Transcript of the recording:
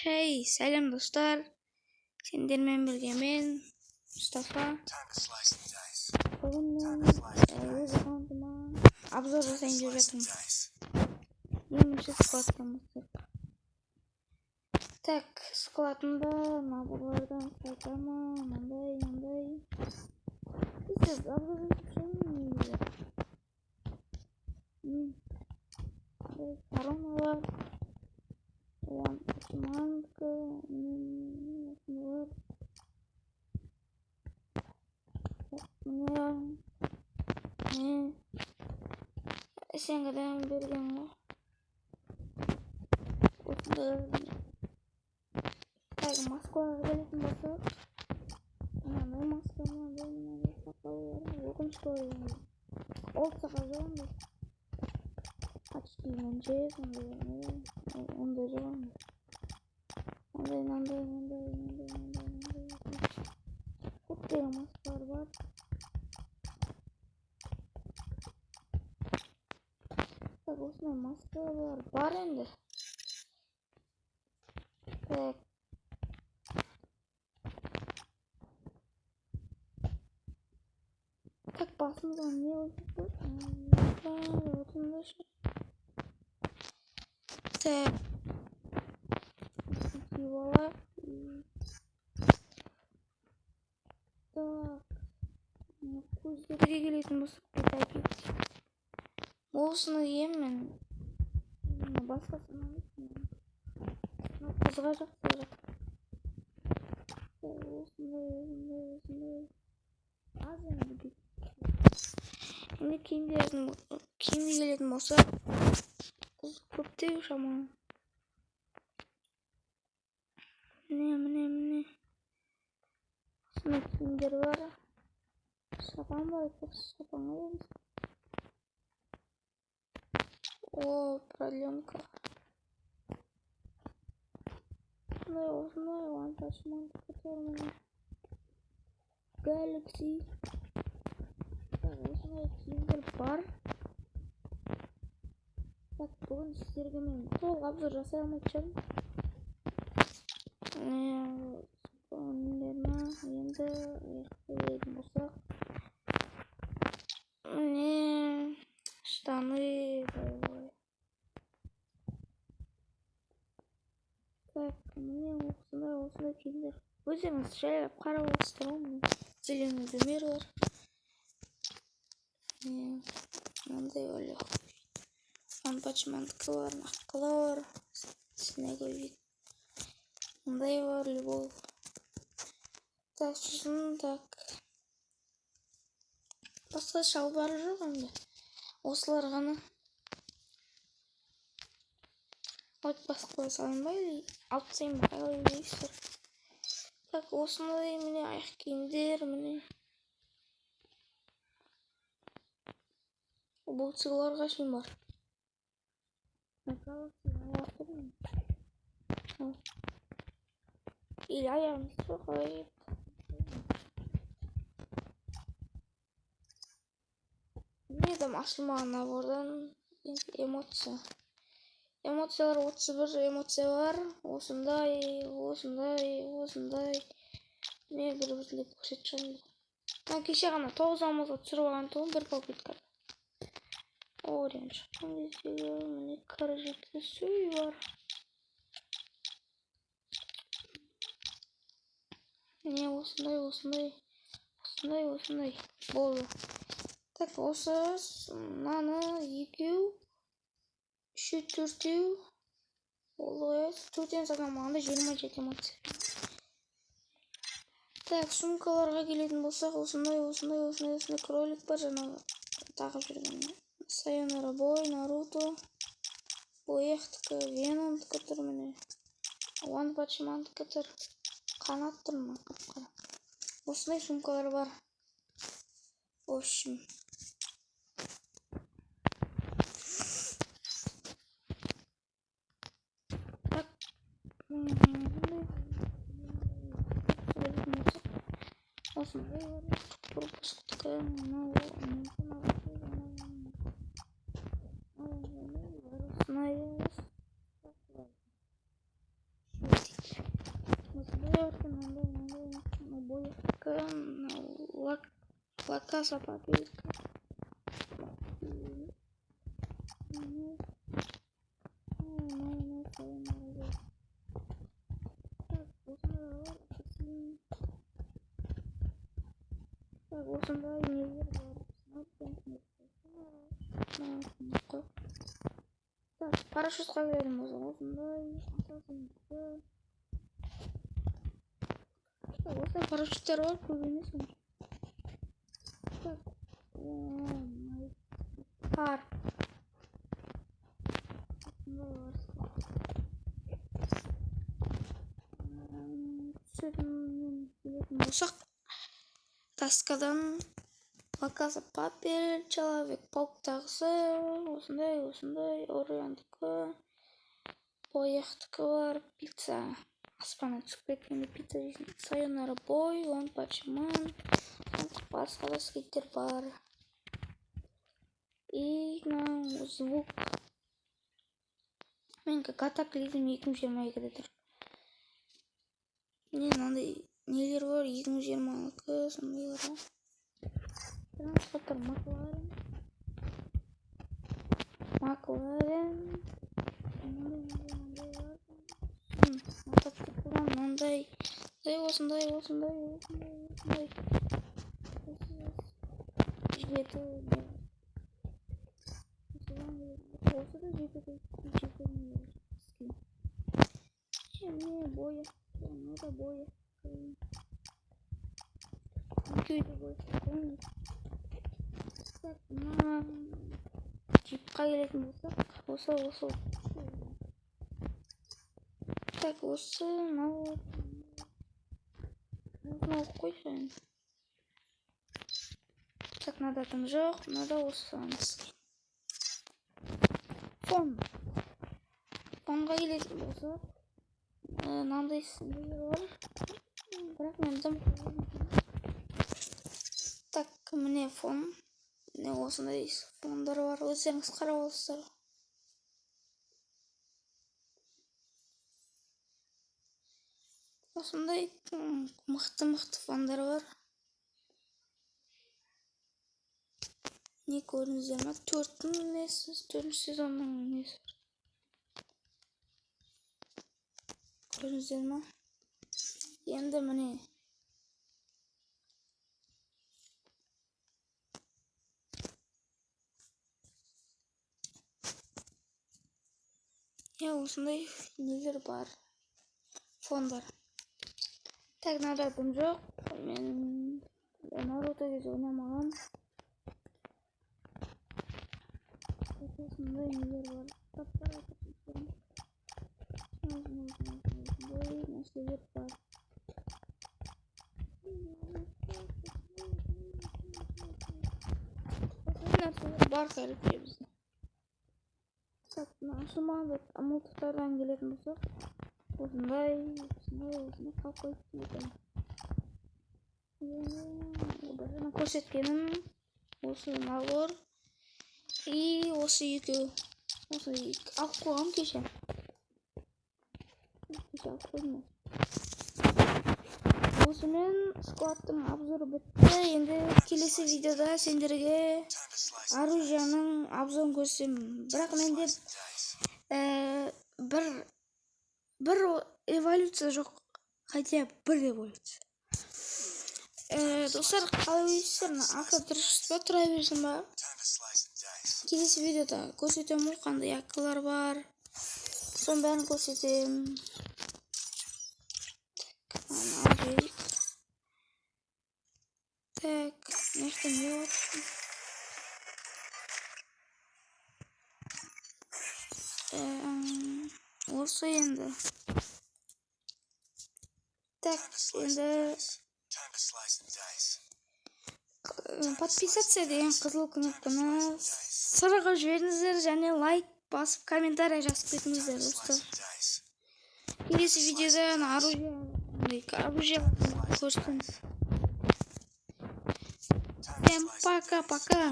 Хей, сәлем, достар! Сендермен бірге мен, Мұстафа. Бүгін мен өз аккаунтыма обзор жасайын деп жатырмын. Ең бірінші складтан бастайық. Так, складында наборлардан қайтама, мынандай, мынандай. Тез обзор жасап шығамын негізі. Корона бар. Манка, міне, міне, СНГ-дан берген ғой. Осындай. Так, маскаларға келетін болсақ, мынандай маска, мынандай, мынандай сақал бар. Өкінішке орай, ол сақал жоқ ондай. Очки ше, сондай, ондай жоқ ондай. Мынандай, мынандай, мынандай, мынандай, мынандай, мынандай. Көптеген маскалар бар. Так, осындай маскалар бар енді. Так. Так, басымызға не қойсақ болады? Осындай. Так. Киіп алайық. Так. Көздерге келетін болсақ, бүйтіп. Осыны киемін мен. Басқасы ұнамайды. Мына қызға жақсы бірақ. Осындай, осындай, осындай. Аз енді. Енді киімдердің киімге келетін болсақ, көптеу шамалы. Міне, міне, міне. Осындай киімдер бар. Шапан бар, айтпақшы, шапан қайда? О, продленка. Осындай, осындай, One Touch Man тұр, міне. Galaxy. Так, осындай киімдер бар. Так, бүгін сіздерге мен толық обзор жасай алмайтын шығармын. Енді келетін болсақ, міне, штаны боевой. Так, міне, осындай, осындай киімдер. Өздеріңіз жайлап қарап аласыздар ғой, міне. Зеленый замер бар. Міне, мынандай бар. One Punch Man-дікі бар, аққала бар, снеговик. Мындай бар, любовь. Так, сосын, так. Басқа шалбары жоқ енді. Осылар ғана. Лайк басып қоя салайын ба или алып тастайын ба, қалай ойлайсыздар? Так, осындай, міне, аяқ киімдер, міне. Бутсыларға шейін бар. Аяқ тұр. Или аяғымыз жоқ, қалай? Міне, там ашылмаған набордан эмоция. Эмоциялар 31 эмоция бар. Осындай, осындай, осындай. Міне, бір бірлеп көрсетіп шығайын. Мына кеше ғана 9 алмазға түсіріп алған тұғын бір попытка. Орион шыққан кездегі, міне, Қырық сүй бар. Міне, осындай, осындай, осындай, осындай. Болды. Так, осы мынаны екеу, үшеу, төртеу болды ғой, төртеуін санамағанда 27 эмоция. Так, сумкаларға келетін болсақ, осындай, осындай, осындай, осындай кролик бар, жаңағы тағып жүрген. Сайонара бой, Наруто, Бояқтікі, Веномдікі тұр, міне. One Punch Man-дікі тұр. Қанат тұр мына қап-қара. Осындай сумкалар бар. В общем. Так. Осындай бар. Пропусктікі, мынау, осындай. Ориондікі, мынау Ла Каса Папельдікі. Так, осындай нелер бар. Так, парашютқа келетін болсақ, осындай Ассасиндікі. Так, осындай парашюттер бар, көп емес онша. Так, кар. Осындай бар. Түсетінмен келетін болсақ, таскадан Ла Каса Папель, Человек Пауктағысы, осындай, осындай, Ориондікі, Бояқтікі бар, пицца. Аспаннан түсіп кеткенде пицца жейсің. Сайонара Бой, One Punch Man, басқа да скейттер бар. И мынау звук. Менікі Катаклизм 2022-де тұр. Не, мынандай нелер бар, 2022, сондайлар бар. Транспорттар Макларен. Макларен. Мынандай бар. Мотоциклдан мынандай, осындай, осындай, осындай, осындай. Жеті. Осы да жеті, жеті скин. Не, бойы. Мынау да бойы. Екеуі де бойы. Так, мына джипқа келетін болсақ, осы, осы. Так, осы, мынау. Мынау қойшы енді. Так, мынада тым жоқ, мынада осы. Фон. Фонға келетін болсақ, мынандай бар. Бірақ мен дым. Так, міне фон. Міне осындай фондар бар. Өздеріңіз қарап аласыздар. Осындай мықты-мықты фондар бар. Не көрдіңіздер ма? Төрттің несі, төртінші сезонның несі бар. Көрдіңіздер ма? Енді міне. Иә, осындай нелер бар. Фондар. Так, мынада дым жоқ. Мен Наруто кезде ойнамаған. Осындай нелер бар. Осындай нәрселер бар. Осындай нәрселер бар, короче, бізде. Так, мына ашылмаған мылтықтардан келетін болсақ, осындай, осындай, осындай қалып қойып екен. Бағана көрсеткенім осы набор. И осы екеу. Осы алып қойғам кеше. Кеше алып қойдым. Осымен складтың обзоры бітті. Енді келесі видеода сендерге оружияның обзорын көрсетемін. Бірақ менде бір эволюция жоқ. Хотя бір эволюция. Достар, қалай ойлайсыздар? Мына АК дұрыс па, тұра берсін ба? Келесі видеода көрсетемін ғой, қандай АК-лар бар. Соның бәрін көрсетемін. Так, мынаны алып жіберейік. Так, мына жақта не бар? Осы енді. Так, енді подписаться деген қызыл кнопканы сырғып жіберіңіздер және лайк басып комментарий жазып кетіңіздер, достар. Келесі видеода оружие көрсетемін. Всем пока-пока.